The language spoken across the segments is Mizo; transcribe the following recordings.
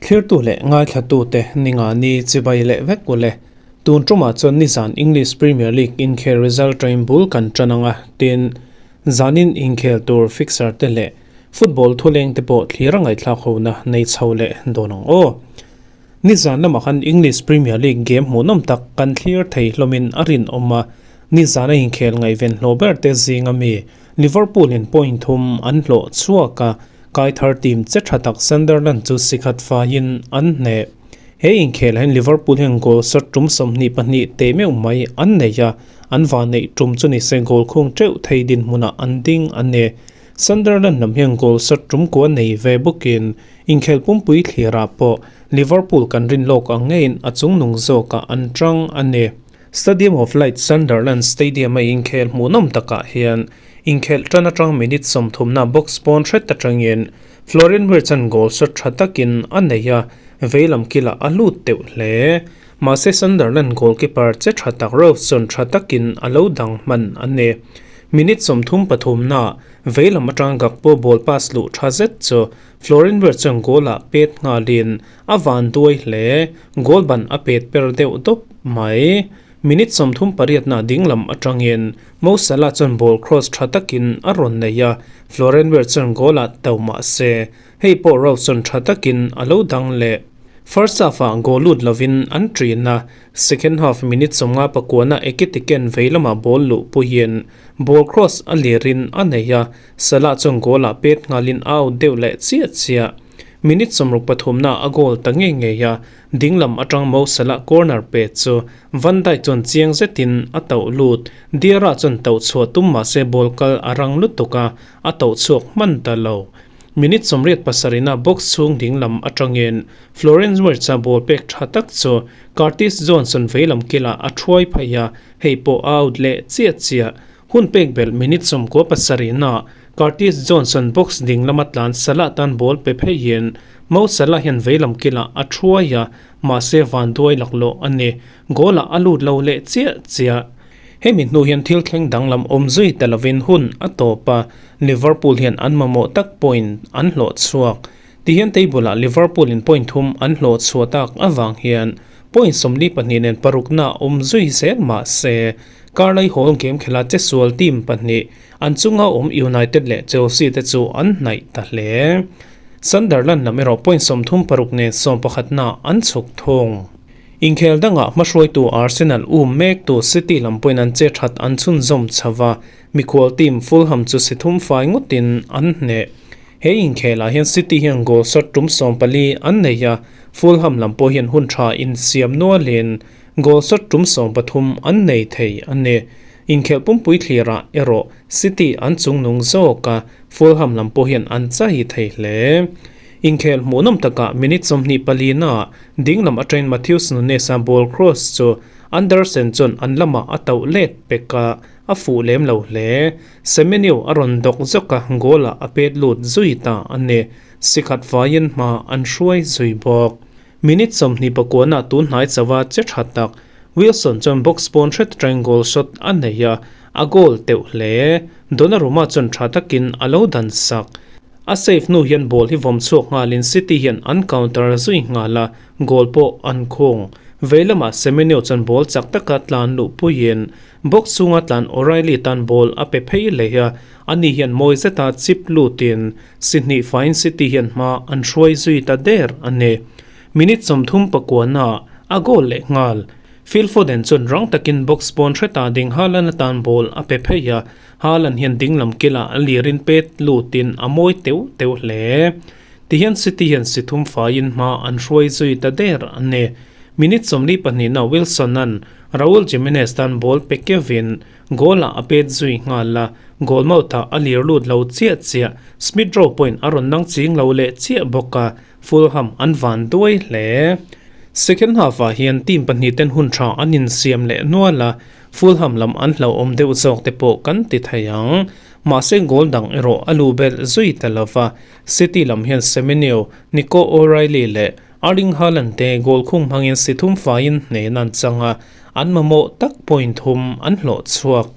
Thlirtu leh ngaithlatute ninga ni chibai leh vek ule. Tun tumah chuan nizan English Premier League inkhel result train bul kan tan ang a, tin, zanin inkhel tur fixer te leh football thuleng te pawh thlir a ngaihthlak hona nei chho leh dawn ang aw. Nizan lamah khan English Premier League game hmuhnawm tak kan thlir thei hlawmin a rinawm a, nizan a inkhel ngaihven hlawh ber te zinga mi Liverpool in point thum an hlawh chhuak a, Kaithar team che tha tak Sunderland chu sikhat faiin an hneh. He inkhelah hian Liverpool hian goal shot tum 22 teh meuh mai an nei a, an vanneih tum chu nise goal khung teuh thei dinhmunah an ding a ni. Sunderland lam hian goal shot tum kua nei ve bawkin Inkhel pumpui thlirah pawh Liverpool kan rin lawk ang ngeiin a chungnung zawkah an tang a ni. Stadium of Light Sunderland Stadium-a inkhel hmuhnawm takah hian inkhelh tan atang minute 30-na box pawn hret atangin Florian Wirtz-a'n goal shot tha takin a nei a, veilam kilah a lut teuh hle. Mahse Sunderland goalkeeper che tha tak Ralston tha takin a lo dang hman a ni. Minute 33-na veilam atang Gakpo ball pass luh tha zet chu Florian Wirtz chuan goal-ah pet nghalin a van duai hle, goal ban a pet per deuh dawp mai. Minute 38-na dinglam atangin Mo Salah chuan ball cross tha takin a rawn nei a, Florian Wirtz chuan goal-ah to mah se, hei pawh Ralston tha takin a lo dang leh. First half-ah goal lut lovin an ṭin a, second half minute 59-na Ekitike vei lamah ball luh puiin ball cross a lirin a nei a, Salah chuan goal-ah pet nghalin a out deuh leh chiah chiah. Minute 63-na a goal ta ngei ngei a, dinglam atang Mo Salah corner pe chu Van Dijk chuan chiang zetin a tauh lut. Diarra chuan tauh chhuah tum mahse ball kal a rang lutuk a, a tauh chhuak hman ta lo. Minute 87-na box chhung dinglam atangin Florian Wirtz-a ball pek tha tak chu Curtis Jones-a'n veilam kilah a thuai phei a, hei pawh a out leh chiah chiah. Hun pek belh minute 97-na Curtis Jones-a'n box dinglama tlan Salah tan ball pe pheiin Mo Salah hian veilam kilah a thuai a, mahse vanduai laklawh a ni. Goal-ah a lut lo leh chiah chiah. Hemi hnu hian thil thleng danglam awm zui ta lovin hun a tawp a, Liverpool hian an mamawh tak point an hlawh chhuak. Tihian table-ah Liverpool in point thum an hlawh chhuah tak avang hian point 42 nen parukna awm zui zel mah se, Carlai Hall game khela chesual team pahnih an chunga awm United leh Chelsea te chu an hnaih ta hle. Sunderland lam erawh point 36 nen 11-na an chhuk thung. Inkhel dangah hmahruaitu Arsenal um mektu City lam pawhin an che that an chhunzawm chho a, mikhual team Fulham chu si thum fai ngawtin an hneh. He inkhelah hian City hian goal shot tum 14 an nei a, Fulham lam pawh hian hun tha insiam nualin goal shot tum 13 an nei thei a ni. Inkhelh pumpui thlirah erawh City an chungnung zawk a, Fulham lam pawh hian an chai thei hle. Inkhel hmuhnawm takah minute 24-na dinglam atangin Matheus Nunes-a ball cross chu Andersen chuan an lamah a tauh let pek a, a fuh lem lo hle. Semenyo a rawn dawk zawk a, goal-ah a pet lut zui ta a ni. Sikhat vaiin hma an hruai zui bawk. Minute 29-na tun hnai chauha che tha tak Wilson chuan box pawn hret atangin goal shot a nei a, a goal teuh hle. Donnarumma chuan tha takin a lo dan sak. A save hnu hian ball hi vawm chhuak nghalin City hian an counter zui nghal a, goal pawh an khung. Vei lamah Semenyo chuan ball chak taka tlan luh puiin box chhunga tlan O'Reilly tan ball a pe phei leh a, ani hian mawi zeta chip lutin si hnih faiin City hian hma an hruai zui ta der a ni. Minute 39-na a goal leh nghal. Phil Foden chuan rang takin box pawn hreta ding Haaland atan ball a pe phei a, Haaland hian dinglam kilah a lirin pet lutin a mawi teuh teuh hle. Tihian City hian si thum faiin hma an hruai zui ta der a ni. Minute 42-na Wilson-a'n Raul Jimenez tan ball pe kevin goal-ah a pet zui nghal a, goal mouth-ah a lir lut lo chiah chiah. Smith Rowe pawhin a rawn nang ching lo leh chiah bawk a, Fulham an van duai hle. Second half-ah hian team pahnih ten hun tha an insiam leh nual a, Fulham lam an hlauhawm deuh zawk te pawh kan ti thei ang. Mahse goal dang erawh a lu belh zui ta lova, City lam hian Semenyo, Nico O'Reilly leh Erling Haaland te goal khung hmangin si thum faiin hnen an chang a, an mamawh tak point thum an hlawh chhuak.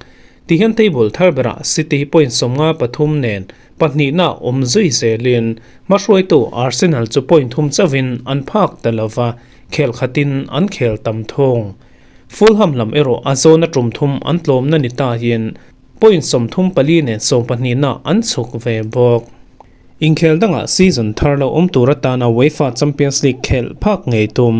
Tihian table thar berah City hi point 53 nen pahnihna awm zui zelin hmahruaitu Arsenal chu point thum chauhin an phak ta lova, khel khatin an khel tam thung. Fulham lam erawh a zawna tum thum an tlawmna ni tahin point 34 nen sawmpahnihna an chhuk ve bawk. Inkhel dangah season thar lo awm tur atana UEFA Champions League khelh phak ngei tum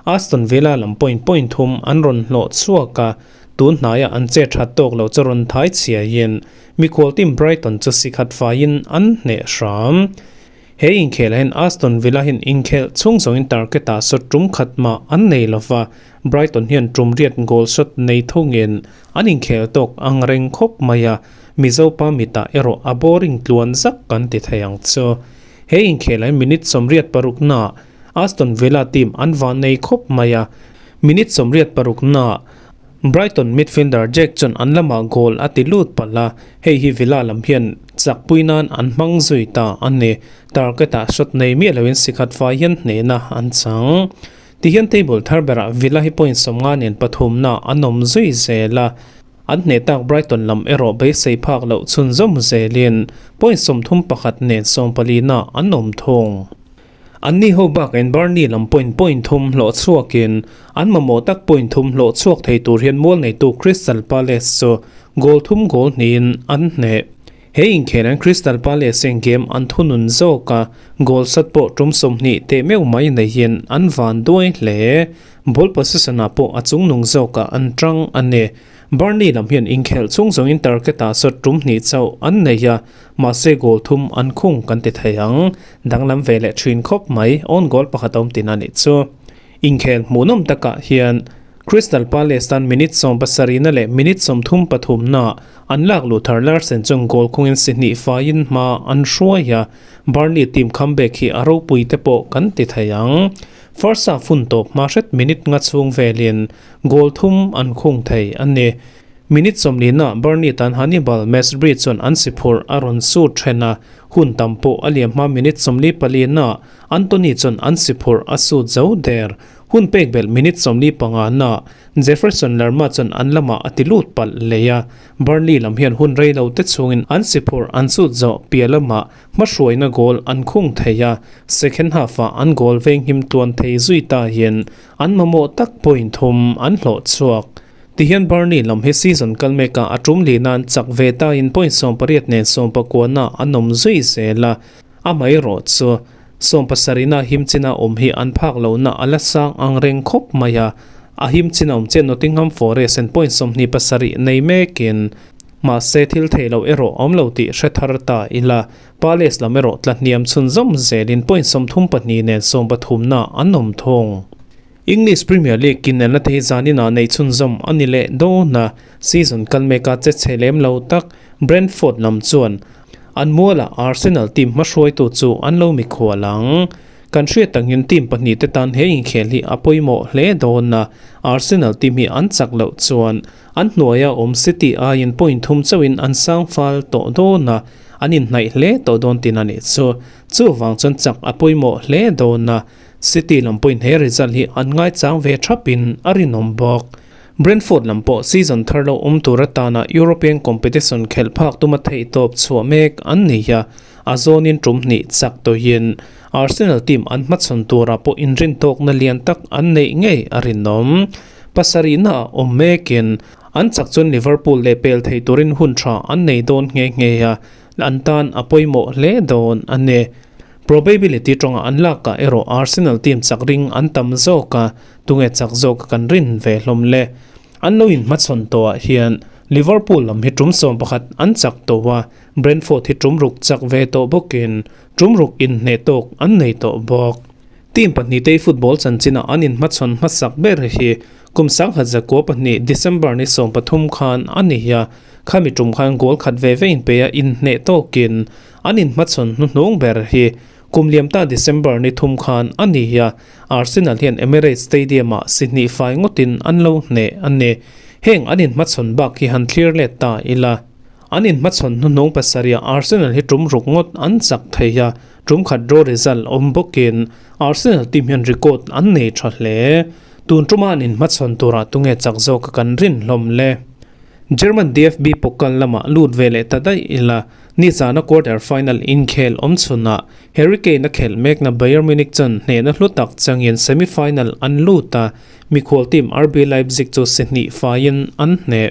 Aston Villa lam point point thum an rawn hlawh chhuak a, tun hnaiah an che that tawk lo chu rawn thai chhiaiin mikhual team Brighton chu si khat faiin an hneh hram. He inkhelah hian Aston Villa hian inkhelh chhung zawngin target-ah shot tum khat mah an nei lova, Brighton hian tum riat goal shot nei thungin an inkhel tawk ang reng khawp mai a, Mizo pa mitah erawh a boring tluan zak kan ti thei ang chu. He inkhelah hian minute 86 naah Aston Villa team an van nei khawp mai a, minute 86 naah Brighton midfielder Jack chuan an lamah goal a ti lut palh a, hei hi Villa lam hian chakpui nan an hmang zui ta a ni. Target-ah shot nei miah loin si khat fai hian hnehna an chang. Tihian table thar berah Villa hi point 50 nen pathumna an awm zui zel a, an hneh tak Brighton lam erawh beisei phak loh chhunzawm zelin point 31 nen sawmpalina an awm thung. An ni ho bakin Burnley lam point point thum hlawh chhuakin an mamawh tak point thum hlawh chhuak thei tur hian mual neitu Crystal Palace chu goal thum goal hnihin an hneh. He inkhel an Crystal Palace hian game an thunun zawk a, goal sat pawh tum 20 teh meuh mai neihin an van duai hle. Ball possession ah pawh a chungnung zawkah an tang a ni. Burnley lam hian inkhelh chhung zawngin target-ah shot tum hnih chauh an nei a, mahse goal thum an khung kan ti thei ang. Danglam ve leh thin khawp mai, own goal pakhat awm tin a nih chu. Inkhel hmuhnawm takah hian Crystal Palace tan minute 70 na leh minute 33 na an lak luh thar Larsen chuan goal khungin si hnih faiin hma an hruai a, Burnley team comeback hi a ropui te pawh kan ti thei ang. First half hun tawp hma hret minute nga chhung velin goal thum an khung thei a ni. Minute 40 na Burnley tan Hannibal Mejbri chuan an si phurh a rawn sut then a, hun tam pawh a liam hma minute 44 na Antony chuan an si phurh a sut zo der. Hun pek belh minute 45 na Jefferson Lerma chuan an lamah a ti lut palh lei a, Burnley lam hian hun rei lo te chungin an si phurh an sut zawh piah lamah hmahruaina goal an khung thei a, second half-ah an goal veng him tluan thei zui ta hian an mamawh tak point thum an hlawh chhuak. Tihian Burnley lam hi season kal mekah a tum li nan chak ve tain point 18 nen 19 na an awm zui zel a, amaherawh chu 70 na him china awm hi an phak lo na a la sang ang reng khawp mai a, a him china awm che Nottingham Forest in point 27 nei mekin mahse thil thei lo erawh awm lo tih hre thar ta ila. Palace lam erawh tla hniam chhunzawm zelin point 32 nen 13 na an awm thung. English Premier League kinelna te hi zanina nei chhunzawm a ni leh dawn a, season kal meka che chhe lem lo tak Brentford lam chuan an mualah Arsenal team hmahruaitu chu an lo mikhual ang. Kan hriat angin team pahnih te tan he inkhel hi a pawimawh hle dawn a, Arsenal team hi an chak loh chuan an hnuaia awm City aiin point thum chauhin an sang fal tawh dawn a, an inhnaih hle tawh dawn tin a nih chu. Chuvang chuan chak a pawimawh hle dawn a, City lam pawhin he result hi an ngaichang ve thapin a rinawm bawk. Brentford lam pawh season thar lo awm tur atana European competition khelh phak tuma theih tawp chhuah mek an ni a, a zawnin tum hnih chak tawhin Arsenal team an hmachhawn turah pawh inrin tawkna lian tak an neih ngei a rinawm. Pasarihna ah awm mekin an chak chuan Liverpool leh pel thei turin hun tha an nei dawn nghe nghe a, an tan a pawimawh hle dawn a ni. Probability tawnga an lakah erawh Arsenal team chak ring an tam zawk a, tunge chak zawk kan rin ve hlawm le. An lo inhmachhawn tawhah hian Liverpool lam hi tum 11 an chak tawh a, Brentford hi tum ruk chak ve tawh bawkin tum ruk inhneh tawk an nei tawh bawk. Team pahnih te football chanchina an inhmachhawn hmasak ber hi kum 1902 December ni 13 khan a ni a, khami tum khan goal khat ve ve in pe a inhneh tawkin an inhmachhawn hnuhnung ber hi kum liam ta December ni thum khan a ni a, Arsenal hian Emirates Stadium ah si hnih fai ngawtin an lo hneh a ni. Heng an inhmachhawn bak hi han thlir let ta ila. An inhmachhawn hnuhnung pasarih Arsenal hi tum ruk ngawt an chak thei a, tum khat draw result awm bawkin Arsenal team hian record an nei tha hle. Tun tuma an inhmachhawn turah tunge chak zawk kan rin hlawm le. German DFB Pokal lamah lut ve leh ta daih ila, nizana quarter final inkhel awm chhunah Harry Kane a khelh mekna Bayern Munich chuan hnehna hlu tak changin semi final an lut a, mikhual team RB Leipzig chu si hnih faiin an hneh.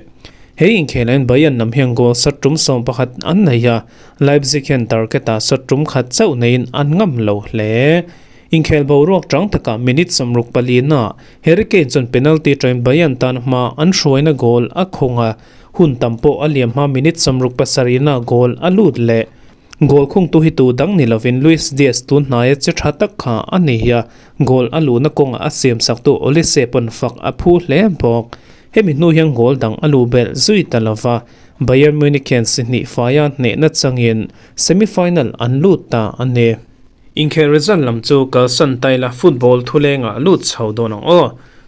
He inkhelhin Bayern lam hian goal sat tum 11 an nei a, Leipzig hian target-ah sat tum khat chauh neiin an ngam lo hle. Inkhel boruak chang takah minute 64 na Harry Kane chuan penalty atangin Bayern tan hma an hruaina goal a khung a, hun tam pawh a liam hma minute 67 na goal a lut leh. Goal khungtu hi tu dang ni lovin Luis Diaz tun hnaia che tha tak kha a ni a, goal a luhna kawngah a siam saktu Olise pawn fak a phu hle bawk. Hemi hnu hian goal dang a luh belh zui ta lova, Bayern Munich hian si hnih faia hnehna changin semi-final an lut ta a ni. Inkhel result lam chu kalsan taila football thulengah lut chho dawn ang aw.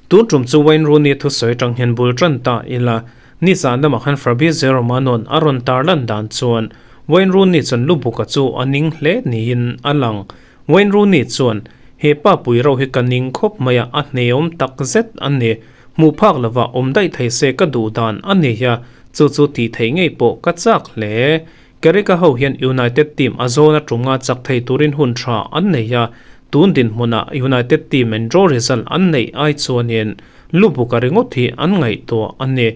Tun tum chu Wayne Rooney thusawi atang hian bul tan ta ila, nizan lamah khan Fabrizio Romano-a'n a rawn tarlan dan chuan Wayne Rooney chuan Lubuka chu a ning hle niin a lang. Wayne Rooney chuan, He pa pui reuh hi ka ning khawp mai a, a hneawm tak zet a ni. Hmuh phak lova awm daih thei se ka duh dan a ni a, chu chu tih theih ngei pawh ka chak hle. Carrick-a ho hian United team a zawn a tum nga chak thei turin hun tha an nei a, tun dinhmunah United team in draw result an neih ai chuanin Lubuka ringawt hi an ngaihtuah a ni.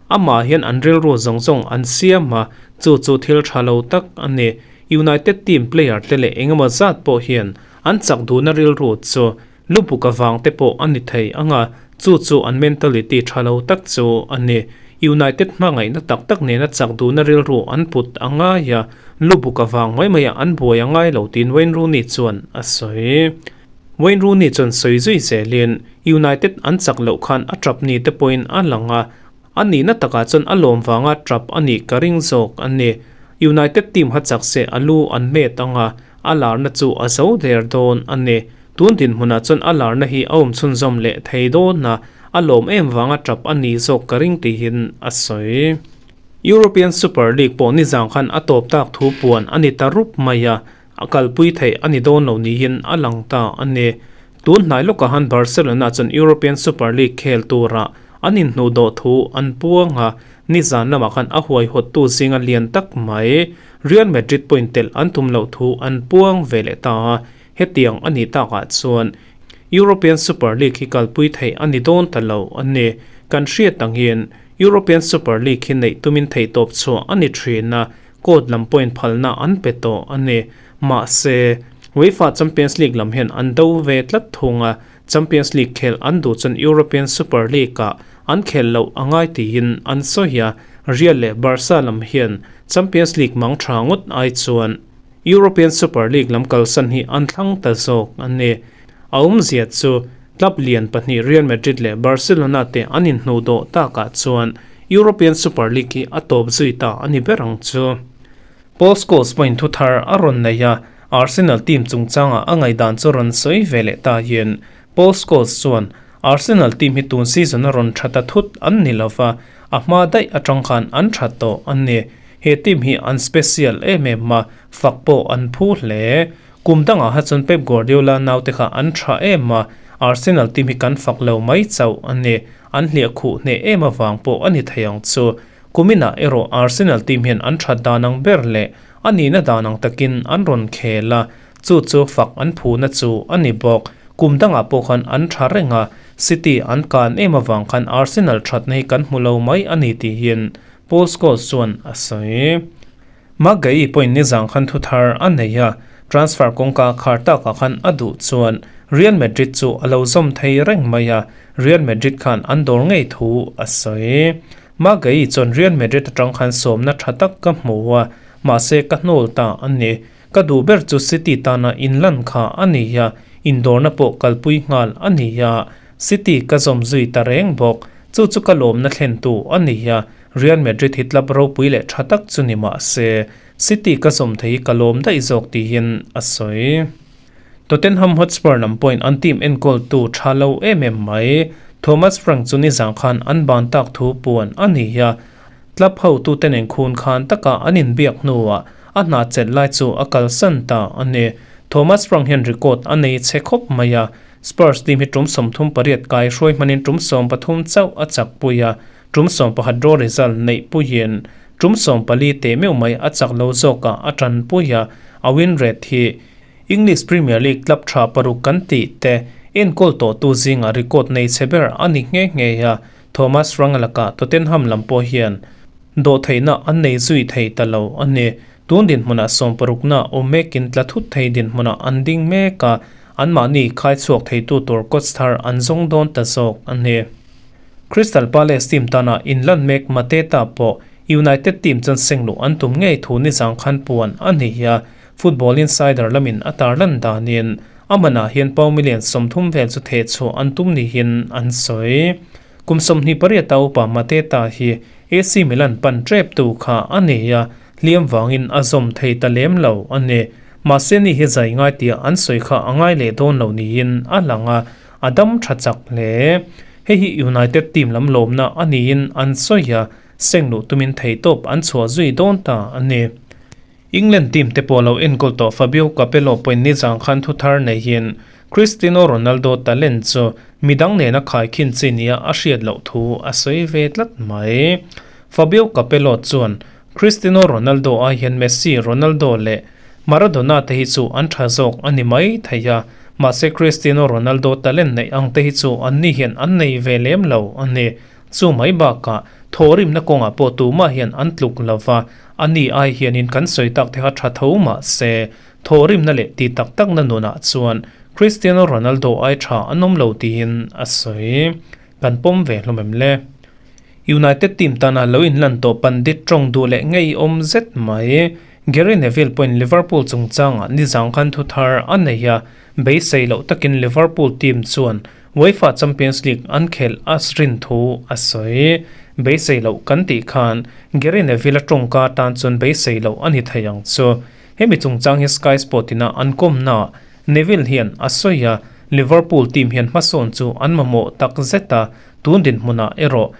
Amah hian an rilru zawng zawng an siam a, chu chu thil tha lo tak a ni. United team player te leh engemaw zat pawh hian an chak duhna rilru chu Lubuka vang te pawh a ni thei ang a, chu chu an mentality tha lo tak chu a ni. United hmangaihna tak tak nena chak duhna rilru an put a ngai a, Lubuka vang mai maiah an buai a ngai lo tiin Wayne Rooney chuan a sawi. Wayne Rooney chuan sawi zui zelin United an chak loh khan a tap ni te pawhin a lang a, a nihna takah chuan a lawm vanga tap a nih ka ring zawk a ni. United team ha chak se a lu an met ang a, a larna chu a zo der dawn a ni. Tun dinhmunah chuan a larna hi a awm chhunzawm leh thei dawn a, a lawm em vanga tap a nih zawk ka ring tihin a sawi. European Super League pawh nizang khan a tawp tak thu puan a ni ta rup mai a, a kalpui theih a ni dawn lo niin a lang ta a ni. Tun hnai lawkah han Barcelona chuan European Super League khel tura an inhnuh dawh thu an puang a, nizan lamah khan a huaihawttu zinga lian tak mai Real Madrid point telh an tum loh thu an puang ve leh ta a, hetiang a nih takah chuan European Super League hi kalpui theih a ni dawn ta lo a ni. Kan hriat angin European Super League hi neih tumin theihtawp chhuah a ni thin a, court lam point phalna an pe tawh a ni. Mahse, UEFA Champions League lam hian an do ve tlat thung a, Champions League khelh an duh chuan European Super League-ah an khelh loh a ngai tiin an sawi a, Real leh Barca lam hian Champions League mang tha ngawt ai chuan European Super League lam kalsan hi an thlang ta zawk a ni. A awmzia chu club lian pahnih Real Madrid leh Barcelona te an inhnuh dawh takah chuan European Super League hi a tawp zui ta a ni ber ang chu. Paul Scholes pawhin thu thar a rawn nei a, Arsenal team chungchangah a ngaihdan chu rawn sawi ve leh ta hian Paul Scholes chuan Arsenal team hi tun season a rawn tha ta thut an ni lova, a hma daih atang khan an tha tawh a ni. He team hi an special em em a, fak pawh an phu hle. Kum dangah ha chuan Pep Guardiola naute kha an tha em a, Arsenal team hi kan fak lo mai chauh a ni. An hliah khuh hneh em avang pawh a ni thei ang chu. Kuminah erawh Arsenal team hian an that dan ang ber leh a nihna dan ang takin an rawn khel a, chu chu fak an phuna chu a ni bawk. Kum dangah pawh khan an tha reng a, City an kan em avang khan Arsenal thatna hi kan hmu lo mai a ni tihin Paul Scholes chuan a sawi. Maguire pawhin nizang khan thu thar a nei a, transfer kawngka khar takah khan a duh chuan Real Madrid chu a lo zawm thei reng mai a, Real Madrid khan an dawr ngei thu a sawi. Maguire chuan Real Madrid atang khan sawmna tha tak ka hmu a, mahse ka hnawl ta a ni. Ka duh ber chu City tana inlan kha a ni a, indawrna pawh kalpui nghal a ni a, City ka zawm zui ta reng bawk. Chu chu ka lawmna thlentu a ni a, Real Madrid hi club ropui leh tha tak chu ni mah se, City ka zawm thei hi ka lawm daih zawk tiin a sawi. Tottenham Hotspur lam pawhin an team enkawltu tha lo em em mai. Thomas Frank chu nizang khan an ban tak thu puan a ni a, club hotute nen khun khan taka an inbiak hnuah a hna chelh lai chu a kalsan ta a ni. Thomas Frank hian record a nei chhe khawp mai a, Spurs team hi tum 38 kai hruai hmanin tum 13 chauh a chakpui a. Tum 11 draw result neih puiin tum 14 te meuh mai a chak lo zawkah a tanpui a, a win rate hi English Premier League club tha paruk kan tih te enkawl tawhtu zingah record nei chhe ber a ni nghe nghe a, Thomas Frank lakah Tottenham lam pawh hian dawhtheihna an nei zui thei ta lo a ni. Tun dinhmunah sawmparukna awm mekin tla thut thei dinhmunah an ding mek a, anmahni khai chhuak theitu tur coach thar an zawng dawn ta zawk a ni. Crystal Palace team tana inlan mek Mateta pawh United team chuan seng luh an tum ngei thu nizang khan puan a ni a, Football Insider lamin a tarlan danin a manah hian pound million 30 vel chu theh chhuah an tum niin an sawi. Kum 28 a upa Mateta hi AC Milan pan tep tu kha a ni a, hliam vangin a zawm thei ta lem lo a ni. Mahse ni hi zai ngai tia an sawi kha a ngai leh dawn lo niin a lang a, a dam tha chak hle. Hei hi United team lam lawmna a niin an sawi a, seng luh tumin theihtawp an chhuah zui dawn ta a ni. England team te pawh lo enkawl tawh Fabio Capello pawhin nizang khan thu thar neihin Cristiano Ronaldo talent chu midang nena khaikhin chi nia a hriat loh thu a sawi ve tlat mai. Fabio Capello chuan Cristiano Ronaldo ai hian Messi, Ronaldo leh Maradona te hi chu an tha zawk a ni mai thei a, mahse Cristiano Ronaldo talent neih ang te hi chu anni hian an nei ve lem lo a ni. Chu mai bakah thawhrimna kawngah pawh tumah hian an tluk lo va, a ni ai hianin kan sawi tak te kha tha tho mah se, thawhrimna leh ti tak takna nunah chuan Cristiano Ronaldo ai tha an awm lo tiin a sawi. Kan pawm ve hlawm em le? United team tana lo inlan tawh pandit tawng duh leh ngeiawm zet mai. Gary Neville pawhin Liverpool chungchangah nizang khan thu thar a nei a, beisei loh takin Liverpool team chuan UEFA Champions League an khelh a rin thu a sawi. Beisei loh kan tih khan Gary Neville-a tawngka tan chuan beisei loh a ni thei ang chu. Hemi chungchang hi Sky Sport ina an kawmnaah Neville hian a sawi a, Liverpool team hian hmasawn chu an mamawh tak zet a, tun dinhmunah erawh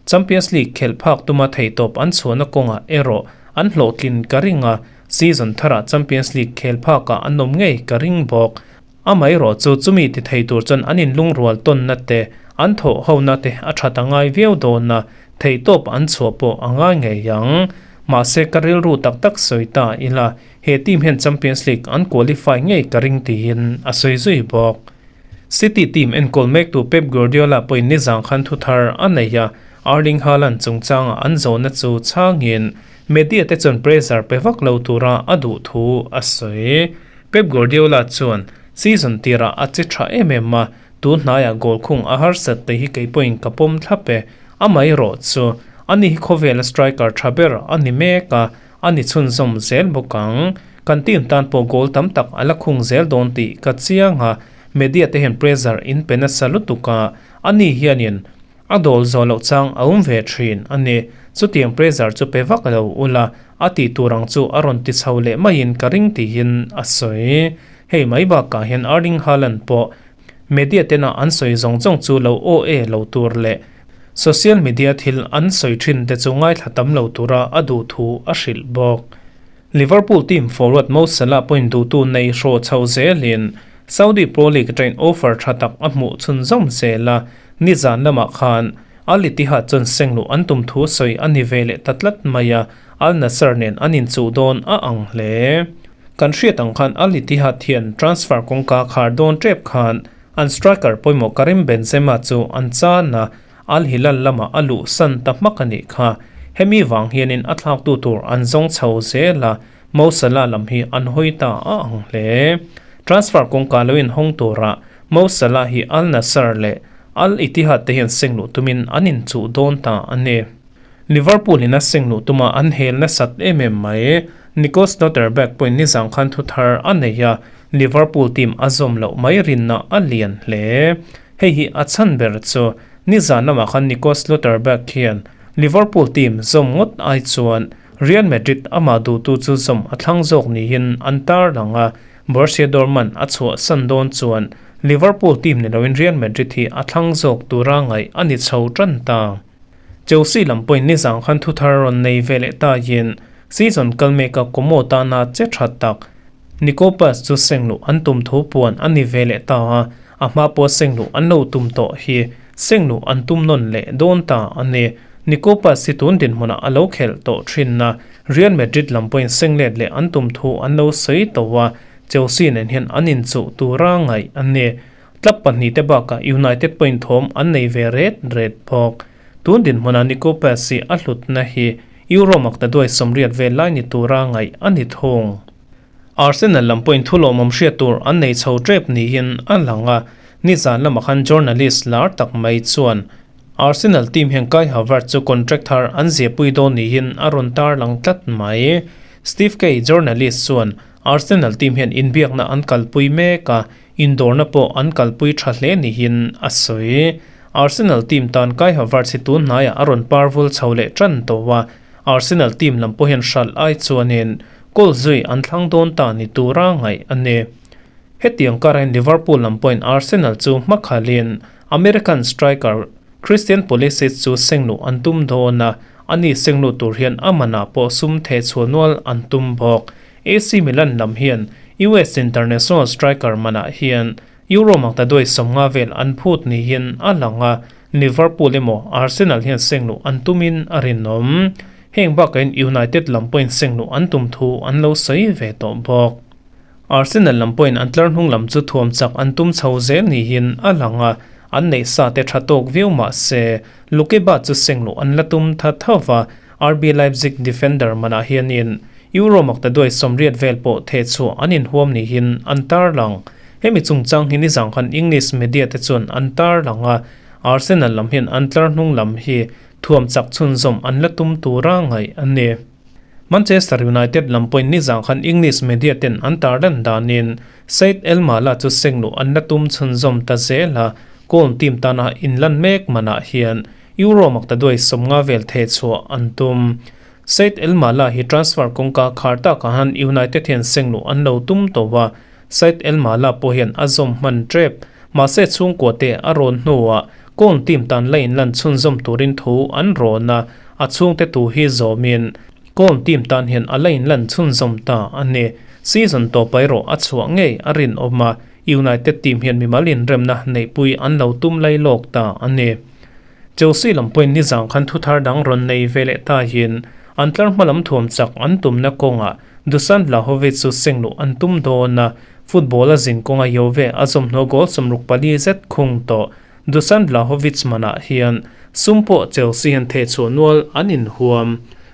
Champions League khelh phak tuma theihtawp an chhuahna kawngah erawh an hlawhtlin ka ring a, season tharah Champions League khel phakah an awm ngei ka ring bawk. Amaherawh chu chumi ti thei tur chuan an inlungrual tawnna te, an thawh hona te a that a ngai viau dawn a, theihtawp an chhuah pawh a ngai ngei ang. Mahse ka rilru tak tak sawi ta ila, he team hian Champions League an qualify ngei ka ring tiin a sawi zui bawk. City team enkawl mektu Pep Guardiola pawhin nizang khan thu thar a nei a, Erling Haaland chungchanga an zawhna chu chhangin media te chuan pressure pe vak lo tura a duh thu a sawi. Pep Guardiola chuan, Season tirah a che tha em em a, tun hnaiah goal khung a harsat te hi kei pawhin ka pawm thlap e. Amaherawh chu, ani hi khawvela striker tha ber a ni mek a, a ni chhunzawm zel bawk ang. Kan team tan pawh goal tam tak a la khung zel dawn tih ka chiang a, media te hian pressure in pe nasa lutuk a, ani hianin a dawl zawh loh chang a awm ve thin a ni. Chutiang pressure chu pe vak lo ula, a tih tur ang chu a rawn ti chho leh maiin ka ring tiin a sawi. Hei mai bakah hian Erling Haaland pawh media tena an sawi zawng zawng chu lo aw e lo tur leh social media thil an sawi thin te chu ngaithla tam lo tura a duh thu a hrilh bawk. Liverpool team forward Mo Salah pawhin duhtu nei hraw chho zelin Saudi Pro League atangin offer tha tak a hmuh chhunzawm zel a, nizan lamah khan Al Ittihad chuan seng luh an tum thu sawi a ni ve leh ta tlat mai a, Al Nassr nen an inchuh dawn a ang hle. Kan hriat ang khan Al Ittihad hian transfer kawngka khar dawn tep khan an striker pawimawh Karim Benzema chu an chan a, Al Hilal lamah a luh san ta hmak a nih kha. Hemi vang hianin a thlaktu tur an zawng chho zel a, Mo Salah lam hi an hawi ta a ang hle. Transfer kawngka lo inhawng turah Mo Salah hi Al Nassr leh Al Ittihad te hian seng luh tumin an inchuh dawn ta a ni. Liverpool in a seng luh tuma an hel nasat em em mai. Nico Schlotterbeck pawhin nizang khan thu thar a nei a, Liverpool team a zawm loh mai rinna a lian hle. Hei hi a chhan ber chu nizan lamah khan Nico Schlotterbeck hian Liverpool team zawm ngawt ai chuan Real Madrid amah duhtu chu zawm a thlang zawk niin an tarlang a, Borussia Dortmund a chhuahsan dawn chuan Liverpool team ni loin Real Madrid hi a thlang zawk tura ngaih a ni chho tan ta. Chelsea lam pawhin nizang khan thu thar rawn nei ve leh ta yin season kal meka Como tana che tha tak Nico Paz chu seng luh an tum thu puan a ni ve leh ta a, a hma pawh seng luh an lo tum tawh hi seng luh an tum nawn leh dawn ta a ni. Nico Paz hi tun dinhmunah a lo khelh tawh thin a, Real Madrid lam pawhin senglet leh an tum thu an lo sawi tawh a, Chelsea nen hian an inchuh tura ngaih a ni. Club pahnihte bakah United pawhin thawm an nei ve ret ret bawk. Tun dinhmunah Nico Paz hi a hlutna hi Euro makta duai 80 vel lai ni tura ngaih a ni thung. Arsenal lam pawhin thu lawmawm hriat tur an nei chho tep niin a lang a, nizan lamah khan journalist lar tak mai chuan Arsenal team hian Kai Havertz chu contract thar an ziahpui dawn niin a rawn tarlang tlat mai. Steve Kay, journalist chuan Arsenal team hian inbiakna an kalpui mek a, indawrna pawh an kalpui tha hle niin a sawi. Arsenal team tan Kai Havertz hi tun hnaiah a rawn parvul chho leh tan tawh a, Arsenal team lam pawh hian hralh ai chuanin goal zui an thlang dawn ta ni tura ngaih a ni. Hetiang karahin Liverpool lam pawhin Arsenal chu hmakhalin American striker Christian Pulisic chu sengluh an tum dawn a, ani sengluh tur hian a manah pawh sum theh chhuah nual an tum bawk. AC Milan lam hian US international striker manah hian Euro makta duai 50 vel an phut niin a lang a, Liverpool emaw Arsenal hian sengluh an tumin a rinawm. Heng bakahin United lam pawhin sengluh an tum thu an lo sawi ve tawh bawk. Arsenal lam pawhin an tlar hnung lam chu thuam chak an tum chho zel niin a lang a, an neih sa te tha tawk viau mah se Lukeba chu sengluh an la tum tha tho va, RB Leipzig defender manah hianin Euro makta duai 80 vel pawh theh chhuah an inhuam niin an tarlang. Hemi chungchang hi nizang khan English media te chuan an tarlang a, Arsenal lam hian an tlar hnung lam hi thuam chak chhunzawm an la tum tura ngaih a ni. Manchester United lam pawhin nizang khan English media ten an tarlan danin Said El Mala chu sengluh an la tum chhunzawm ta zel a, Köln team tana inlan mek manah hian Euro makta duai 50 vel theh chhuah an tum. Said El Mala hi transfer kawngka khar takah han United hian sengluh an lo tum tawh a, Said El Mala pawh hian a zawm hman tep. Mahse chhungkua te a rawn hnuah Köln team tan la inlan chhunzawm turin thu an rawn a, a chhungte tu hi zawmin Köln team tan hian a la inlan chhunzawm ta a ni. Season tawpa erawh a chhuah ngei a rinawm a, United team hian mimal inremna neihpui an lo tum lai lawk ta a ni. Chelsea lam pawhin nizang khan thuthar dang rawn nei ve leh ta hian an tlar hma lam thuam chak an tumna kawngah Dusan Vlahovic chu sengluh an tum dawn a, football a zin kawnga Juve a zawmhnaw goal 64 zet khung tawh. Dusan Vlahovic manah hian sum pawh Chelsea hian theh chhuah nual an inhuam.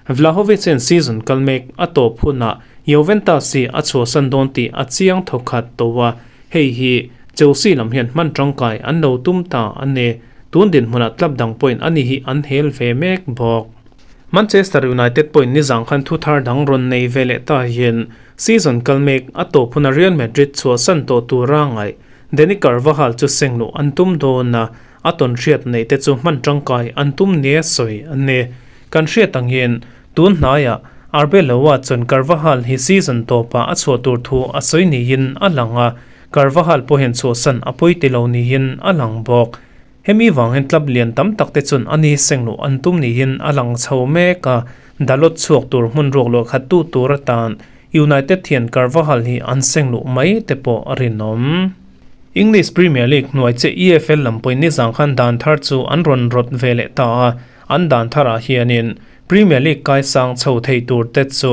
Vlahovic hian season kal mek a tawp hunah Juventus hi a chhuahsan dawn tih a chiang thawkhat tawh a, hei hi Chelsea lam hian hman tangkai an lo tum ta a ni. Tun dinhmunah club dang pawhin ani hi an hel ve mek bawk. Manchester United pawhin nizang khan thu thar dang rawn nei ve leh ta hian season kal mek a tawp huna Real Madrid chhuahsan tawh tura ngaih Dani Carvajal chu sengluh an tum dawn a, a tawn hriat neih te chu hman tangkai an tum nia sawi a ni. Kan hriat ang hian tun hnaiah Arbeloa chuan Carvajal hi season tawpah a chhuah tur thu a sawi niin a lang a, Carvajal pawh hian chhuahsan a pawi ti lo niin a lang bawk. Hemi vang hian club lian tam tak te chuan a ni sengluh an tum niin a lang chho mek a, Dalot chhuak tur hmun ruak luah khat tu tur atan United hian Carvajal hi an sengluh mai te pawh a rinawm. English Premier League hnuai che EFL lam pawhin nizang khan dan thar chu an rawn rawt ve leh ta a, an dan tharah hianin Premier League kaisang chho thei tur te chu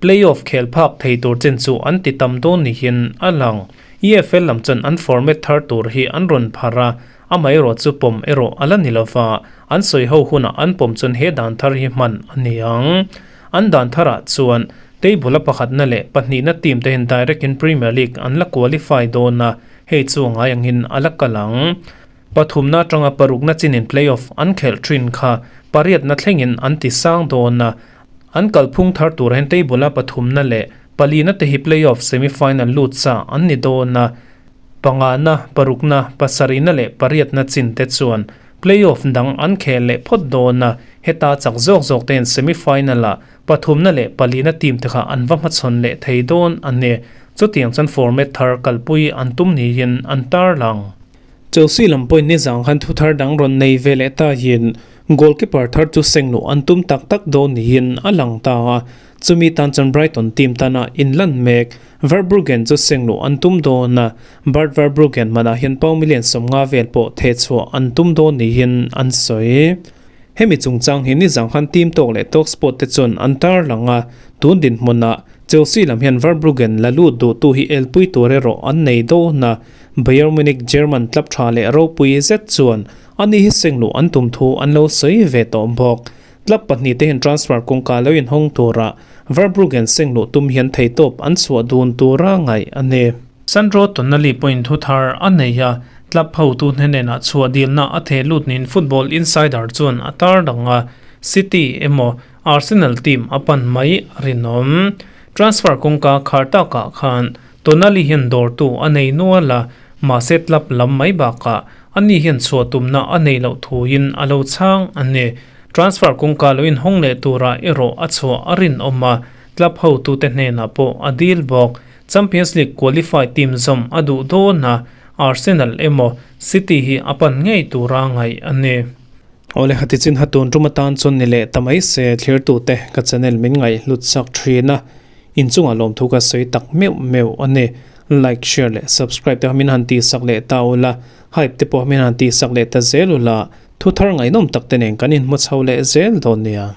play-off khel phak thei tur chin chu an ti tam dawn niin a lang. EFL lam chuan an format thar tur hi an rawn phar a, amaherawh chu pawm erawh a la ni lova, an sawi ho hunah an pawm chuan he dan thar hi hman a ni ang. An dan tharah chuan table a pakhatna leh pahnihna team te hian direct in Premier League an la qualify dawn a, hei chu ngai angin a la kal ang. Pathumna atanga parukna chinin play-off an khelh thin kha pariatna thlengin an ti sang dawn a, an kalphung thar tur hian table a pathumna leh palina te hi play-off semi-final lut sa an ni dawn a, pangana, parukna, pasarihna leh pariatna chin te chuan play-off dang an khel leh phawt dawn a, heta chak zawk zawk te hian semi-final ah pathumna leh palina team te kha an va hmachhawn leh thei dawn a ni. Chutiang chuan format thar kalpui an tum niin an tarlang. Chelsea lam pawhin nizang khan thu thar dang rawn nei ve leh ta hian goalkeeper thar chu sengluh an tum tak tak dawn niin a lang ta a, chumi tan chuan Brighton team tana inlan mek Verbruggen chu sengluh an tum dawn a, Bart Verbruggen manah hian pau million 50 vel pawh theh chhuah an tum dawn niin an sawi. Hemi chungchang hi nizang khan team tawk leh Talksport te chuan an tarlang a, tun dinhmunah Chelsea lam hian Verbruggen la lut duhtu hi elpui tur erawh an nei dawn a, Bayern Munich German club tha leh ropui zet chuan ani hi sengluh an tum thu an lo sawi ve tawh bawk. Club pahnihte hian transfer kawngka lo inhawng tura Verbruggen sengluh tum hian theitawp an chhuah dun tura ngaih a ni. Sandro Tonali pawhin thu thar a nei a, club hotu hnenenah chhuah dilna a theh lut niin Football Insider chuan a tar dang a, City emaw Arsenal team a pan mai a rinawm. Transfer kawngka khar takah khan Tonali hian dawrtu a nei nual a, mahse club lam mai bakah ani hian chhuah tumna a nei loh thuin a lo chhang a ni. Transfer kawngka lo inhawng leh turah erawh a chhuah a rinawm a, club hotute hnenah pawh a dil bawk. Champions League qualify team zawm a duh dawn a, Arsenal emaw City hi a pan ngei tura ngaih a ni. Awle hati chin ha tun tum atan chuan ni leh ta mai se thlirtute ka channel min ngaih hlut sak thin a, inchungah lawmthu ka sawi tak meuh meuh a ni. Like, share leh subscribe te kha min han tih sak leh ta ula, hype te pawh min han tih sak leh ta zel ula, thu thar ngaihnawm tak te nen kan inhmu chho leh zel dawn nia.